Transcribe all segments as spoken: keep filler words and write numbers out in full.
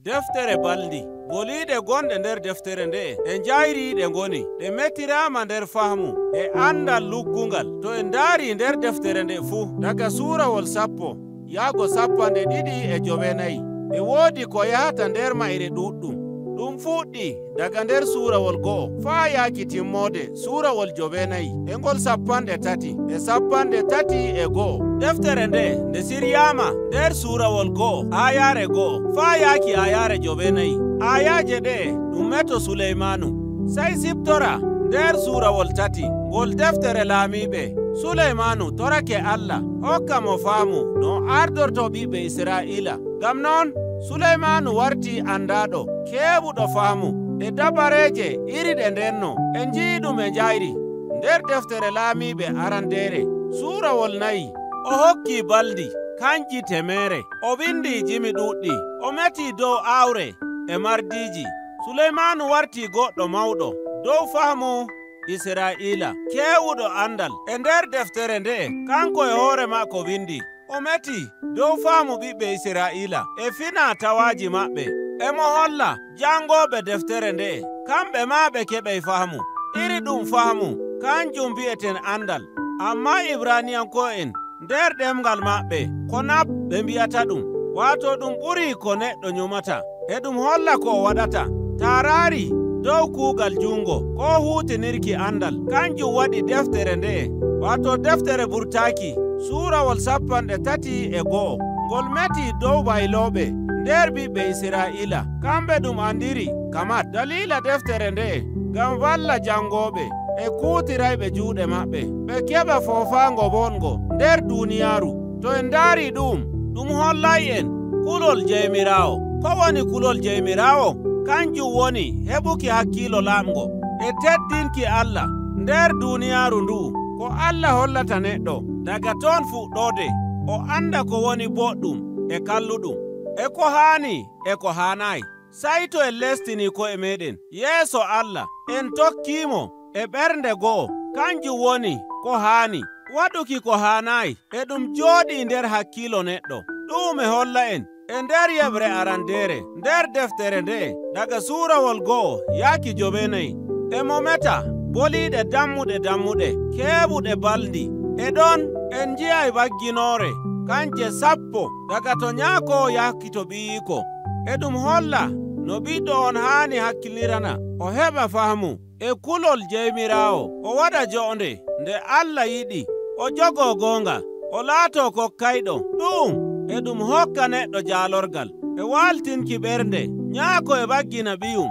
Deftere balndi. Boliiɗe gonɗe nder deftere nde'e, e njayri ɗe ngoni, ɗe metiraama nder fahmu e anndal luggungal. To en ndaarii nder deftere nde'e fuu, daga suurawol sappo yaago sappanɗe ɗiɗi e jowenayi, e woodi ko yahata nder mayre ɗuuɗɗum. Ɗum fuɗɗi daga nder suurawol go'o faa yaaki timmoode suurawol jowenayi, e ngol sappanɗe tati e sappanɗe tati e go'o. Deftere nde'e nde siryaama nder suurawol go'o, aayaare go'o, faa yaaki aayaare jowenayi. Aayaaje ɗe'e ɗum meto Suleymaanu. Sey siftora nder suurawol tati ngol deftere laamiiɓe, Suleymaanu torake Allah hokka mo faamu no o ardorto ɓiɓɓe Israa'iila. Ngam non, Suleymaanu warti anndaaɗo, keewuɗo faamu e dabareeje iri ɗe ndenno en nji'i ɗum e njayri nder deftere laamiiɓe arandeere, suurawol nayi. O hokki balndi kanji teemeere, o windi jimi ɗuuɗɗi, o meti dow aawre e mardiiji. Suleymaanu warti goɗɗo mawɗo dow fahmu Israa'iila, keewuɗo anndal. E nder deftere nde'e, kanko e hoore maako windi, o meti dow fahmu ɓiɓɓe Israa'iila e fina-tawaaji maɓɓe. E mo holla janngooɓe deftere nde'e, kamɓe maa ɓe keɓey fahmu iri ɗum. Fahmu, kanjum mbi'eten anndal. Ammaa Ibraaniyanko'en nder ɗemngal maɓɓe, ko nab ɓe mbi'ata ɗum, waato ɗum ɓurii ko neɗɗo nyumata, e ɗum holla ko o waɗata. Taa raari dow kuugal junngo koo huutinirki anndal, kanjum waɗi deftere nde'e, waato deftere burtaaki, suurawol sappanɗe tati e go'o, ngol meti dow waylooɓe nder ɓiɓɓe Israa'iila, kamɓe ɗum anndiri Kamat, daliila deftere nde'e, ngam valla janngooɓe e kuutirayɓe juuɗe maɓɓe, ɓe keɓa foofaango woɗngo nder duuniyaaru. To en ndaarii ɗu'um, ɗum hollay en kulol Jaymiraawo. Ko woni kulol Jaymiraawo? Kanjum woni heɓuki hakkiilo laaɓngo e teddinki Allah nder duuniyaaru ndu'u. Ko Allah hollata neɗɗo daga ton fuɗɗoode, o annda ko woni boɗɗum e kalluɗum, e ko haani e ko haanaay. Sey to en lestinii ko'e meeɗen yeeso Allah, en tokkii mo e ɓernde go'o, kanjum woni ko haani, waɗuki ko haanaay, e ɗum jooɗii nder hakkiilo neɗɗo. Ɗu'um e holla en e nder yeɓre arandeere nder deftere nde'e, daga suurawol go'o yaaki jowenayi. E mo meta boliiɗe dammuɗe dammuɗe, keewuɗe balndi. E ɗon en nji'ay wagginoore, kanje sappo, daga to nyaako yaaki to ɓiyiiko. E ɗum holla no ɓiɗɗo on haani hakkilirana, o heɓa fahmu e kulol Jaymiraawo, o waɗa jo'onde nde Allah yiɗi, o jogoo goonga, o laatoo kokkayɗo. Ɗu'um e ɗum hokka neɗɗo jaalorgal e waaltinki ɓernde. Nyaako e waggina ɓiyum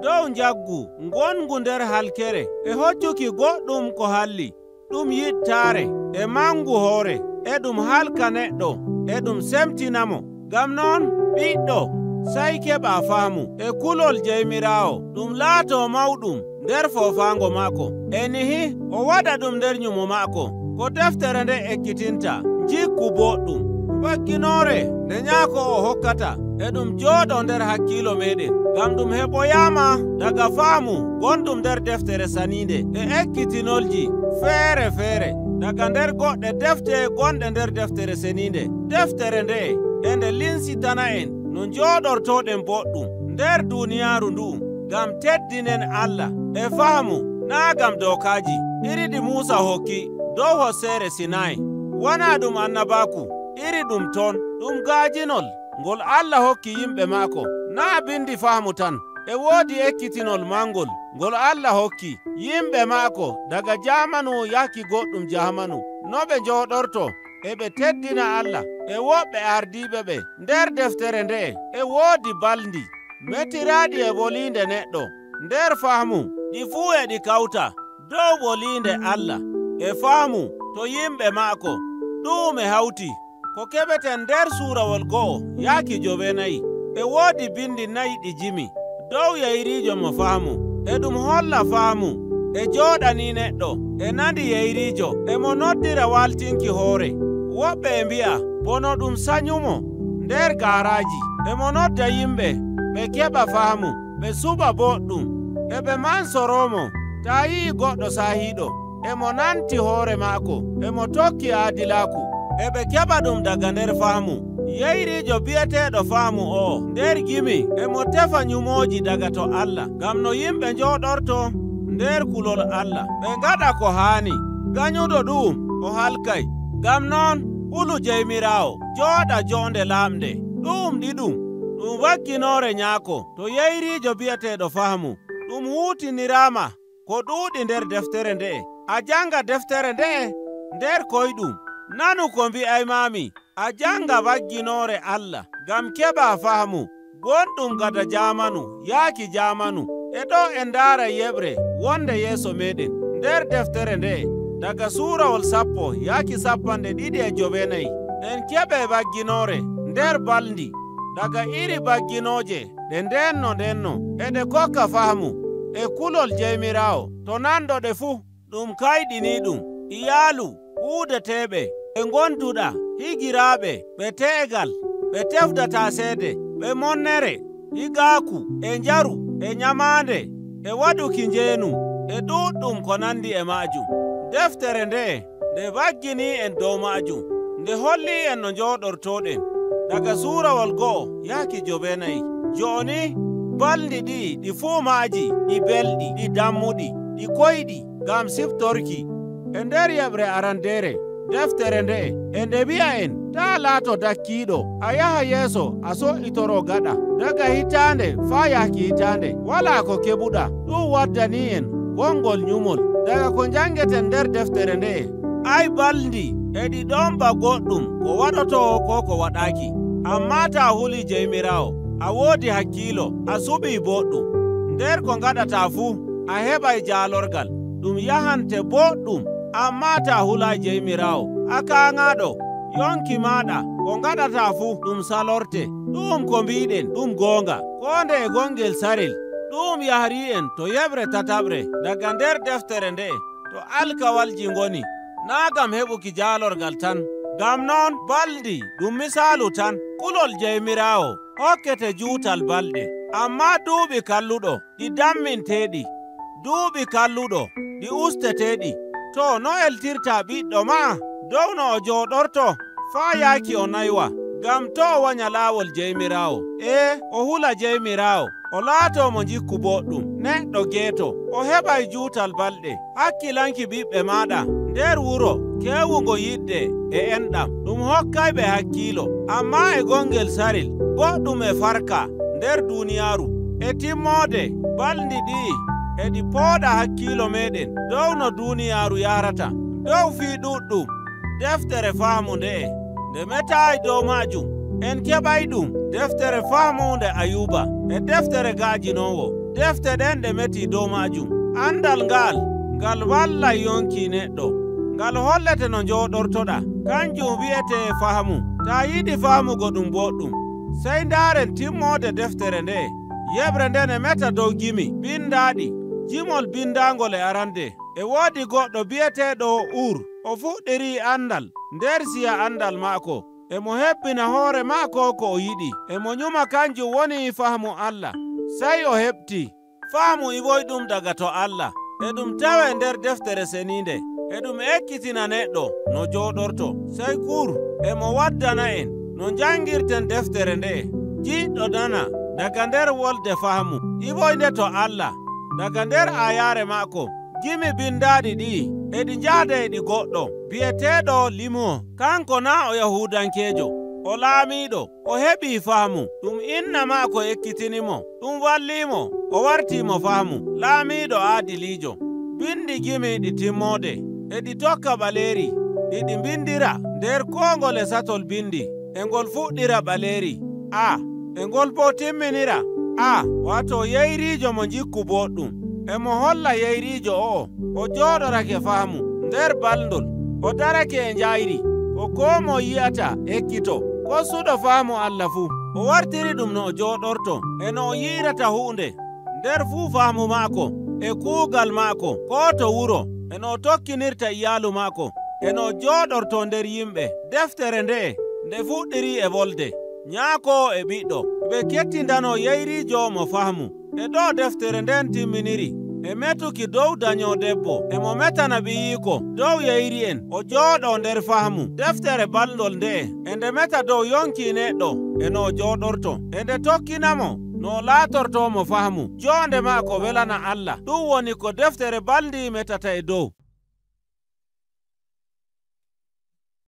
dow njaggu ngonngu nder halkere, e hoccuki goɗɗum ko halli. Ɗum yiɗtaare e manngu hoore, e ɗum halka neɗɗo, e ɗum semtina mo. Ngam non, ɓiɗɗo, sey keɓa faamu e kulol Jawmiraawo, ɗum laatoo mawɗum nder foofaango maako. E nihi o waɗa ɗum nder nyumo maako. Ko deftere nde ekkitinta, njikku booɗɗum. Wagginoore nde nyaako o hokkata, e ɗum jooɗoo nder hakkiilo meeɗen, ngam ɗum heɓoyaama daga faamu gonɗum nder deftere seniinde e ekkitinolji feere feere daga nder goɗɗe defte gonɗe nder deftere seniinde. Deftere nde e nde linsitana en no njooɗortooɗen booɗɗum nder duuniyaaru ndu'u, ngam teddinen Allah e faamu, naa ngam dookaaji iri ɗi Muusa hokki dow hooseere Sinayi. Wanaa ɗum annabaaku iri ɗum ton, ɗum ga'ajinol ngol Allah hokki yimɓe maako, naa bindi faamu tan. E woodi ekkitinol mangol ngol Allah hokki yimɓe maako daga jaamanu yaaki goɗɗum jaamanu, no ɓe njooɗorto e ɓe teddina Allah. E woɓɓe ardiiɓe ɓe nder deftere nde'e e woodi balndi metiraaɗi e voliinde neɗɗo nder faamu, ɗi fuu e ɗi kawta dow voliinde Allah e faamu to yimɓe maako. Ɗu'um e hawti ko keɓeten nder suurawol go'o yaaki jowenayi. E woodi bindi nayi ɗi jimi dow yeyriijo mo faamu. E ɗum holla faamu e jooɗanii neɗɗo e nandi yeyriijo, e mo noddira waaltinki hoore. Woɓɓe e mbi'a bono ɗum sanyumo nder gaaraaji. E mo nodda yimɓe ɓe keɓa faamu, ɓe suɓa booɗɗum, e ɓe mansoroo mo. Taa yi'i goɗɗo saahiiɗo e mo nanti hoore maako, e mo tokki aadilaaku, e ɓe keɓa ɗum daga nder faamu. Yeyriijo bi'eteeɗo Fahmu oo nder gimi e mo tefa nyumooji daga to Allah, ngam no yimɓe njooɗorto nder kulol Allah, ɓe ngaɗa ko haani. Ganyuɗo ɗu'um o halkay. Ngam non, hulu Jeymiraawo, jooɗa joonde laaɓnde. Ɗu'um ɗiɗum, ɗum wagginoore nyaako to yeyriijo bi'eteeɗo Fahmu. Ɗum huutiniraama ko ɗuuɗi nder deftere nde'e. A janga deftere nde'e nder koyɗum. Nanu ko mbi'aymaami. A janga wagginoore Allah ngam keɓa fahmu gonɗum gada jaamanu yaaki jaamanu. E ɗo en ndaara yeɓre wonde yeeso meɗen nder deftere nde'e, daga suurawol sappo yaaki sappanɗe ɗiɗi e jowenayi. En keɓe wagginoore nder balndi daga iri bagginooje ɗe ndenno ndenno, eɗe kokka fahmu e kulol Jeymiraawo to nanɗo ɗe fuu. Ɗum kayɗiniiɗum, iyaalu, huudeteeɓe, ɓe ngonduɗa, higiraaɓe, ɓe te'egal, ɓe tefdata seede, ɓe monnere, higaaku, e njaru, e nyamaande, e waɗuki njeenu, e ɗuuɗɗum ko nandi e ma'ajum. Deftere nde'e, nde wagginii en dow ma'ajum, nde hollii en no njooɗortooɗen, daga suurawol go'o yaaki jowenayi. Jo'oni, balndi ɗi'i ɗi fuu ma'aji ɗi belɗi, ɗi dammuɗi, ɗi koyɗi ngam siftorki. E nder yeɓre arandeere deftere nde'e, e nde wi'a en, taa laato dakkiiɗo, a yaha yeeso a so'itoro gaɗa. Daga hitaande faa yahki hitaande, walaa ko keɓuɗa. Ɗum waddanii en wongol nyumol. Daga ko njanngetee nder deftere nde'e, ay balndi e ɗi ɗoon ba goɗɗum ko waɗotoo koo ko waɗaaki. Ammaa taa hulii Jeymiraawo, a woodi hakkiilo, a suɓii booɗɗum. Nder ko ngaɗataa fuu, a heɓay jaalorgal, ɗum yahante booɗɗum. Ammaa taa hulaay Jeymiraawo, a kaaŋaaɗo, yonki maaɗa, ko ngaɗataa fuu, ɗum salorte. Ɗu'um ko mbiiɗen, ɗum goonga. Koo nde e gongel sarel, ɗu'um yahrii en to yeɓre tataɓre daga nder deftere nde'e, to alkawalji ngoni, naa ngam heɓuki jaalorgal tan. Ngam non, balndi ɗum misaalu tan. Kulol Jeymiraawo hokkete juutal balɗe, ammaa duuɓi kalluɗo ɗi damminteeɗi, duuɓi kalluɗo ɗi usteteeɗi. To no eltirta ɓiɗɗo ma dow no o jooɗorto faa yaaki o naywa, ngam to o wanya laawol Jeymiraawo, ee, o hula Jeymiraawo, o laatoo mo njikku booɗɗum, neɗɗo geeto, o heɓay juutal balɗe. Hakkilanki ɓiɓɓe maaɗa nder wuro keewungo yiɗde e enɗam, ɗum hokkayɓe hakkiilo. Ammaa e gongel sarel, goɗɗum e farka nder duuniyaaru. E timmoode, balndi ɗi'i e ɗi pooɗa hakkiilo meeɗen dow no duuniyaaru yahrata. Dow fii ɗuuɗɗum, deftere fahmu nde'e, nde metaay dow ma'ajum. En keɓay ɗum deftere fahmu nde Ayuba e deftere ga'ajinoowo. Defte ɗen ɗe metii dow ma'ajum. Andal ngaal, ngal wallay yonki neɗɗo. Ngal hollete no njooɗortoɗaa. Kanjum wi'etee fahmu. Taa yiɗi faamugo ɗum booɗɗum, sey ndaaren timmoode deftere nde'e. Yeɓre nden e meta dow gimi bindaaɗi. Jimol bindaangol e arande. E woodi goɗɗo bi'eteeɗo Ur. O fuɗɗirii andal nder ciya andal ma'ako. E mo hebbina hoore ma'ako ko o yiɗi. E mo nyuma kanjum woni fahmu Allah. Sey o heɓti. Fahmu iwoyɗum daga to Allah. E ɗum tawee nder deftere seniinde. E ɗum ekkitina neɗɗo no jooɗorto. Sey Ur, e mo waddana en no njangirten deftere nde'e. Jiɗɗo nana daga nder wolde fahmu. Iwoynde to Allah daga nder aayaare ma'ako. Gimi bindaaɗi ɗi'i e ɗi njahda e ɗi goɗɗo bi'eteeɗo Limuwo. Kanko naa o Yahuudankeejo, o laamiiɗo, o heɓii fahmu. Ɗum inna ma'ako ekkitini mo, ɗum wallii mo, o wartii mo fahmu, laamiiɗo aadiliijo. Bindi gimi ɗi timmoode, e ɗi tokka ɓaleeri, e ɗi mbindira nder koo ngole satol bindi, e ngol fuɗɗira ɓaleeri. A, e ngol boo timminira. A, waato yeyriijo mo njikku booɗɗum. E mo holla yeyriijo o'o, o jooɗorake fahmu nder balndol, o darake e njayri, ko koo moy yi'ata ekkito. Kossuɗo fahmu Allah fuu, o wartiri ɗum no o jooɗorto, e no o yi'irata huunde nder fuu fahmu ma'ako, e kuugal ma'ako, koo to wuro, e no o tokkinirta iyaalu ma'ako, e no o jooɗorto nder yimɓe. Deftere nde'e, nde fuɗɗirii e wolde Nyaako e Ɓiɗɗo, ɓe kettindanoo yeyriijo mo fahmu. E ɗo deftere nden timminiri, e metuki dow dañoo debbo, e mo metana ɓiyiiko dow yeyri'en, o jooɗoo nder fahmu. Deftere balndol nde'e e nde meta dow yonki neɗɗo e no o jooɗorto, e nde tokkina mo no o laatortoo mo fahmu, joonde maako welana Allah. Ɗum woni ko deftere balndi metata e dow.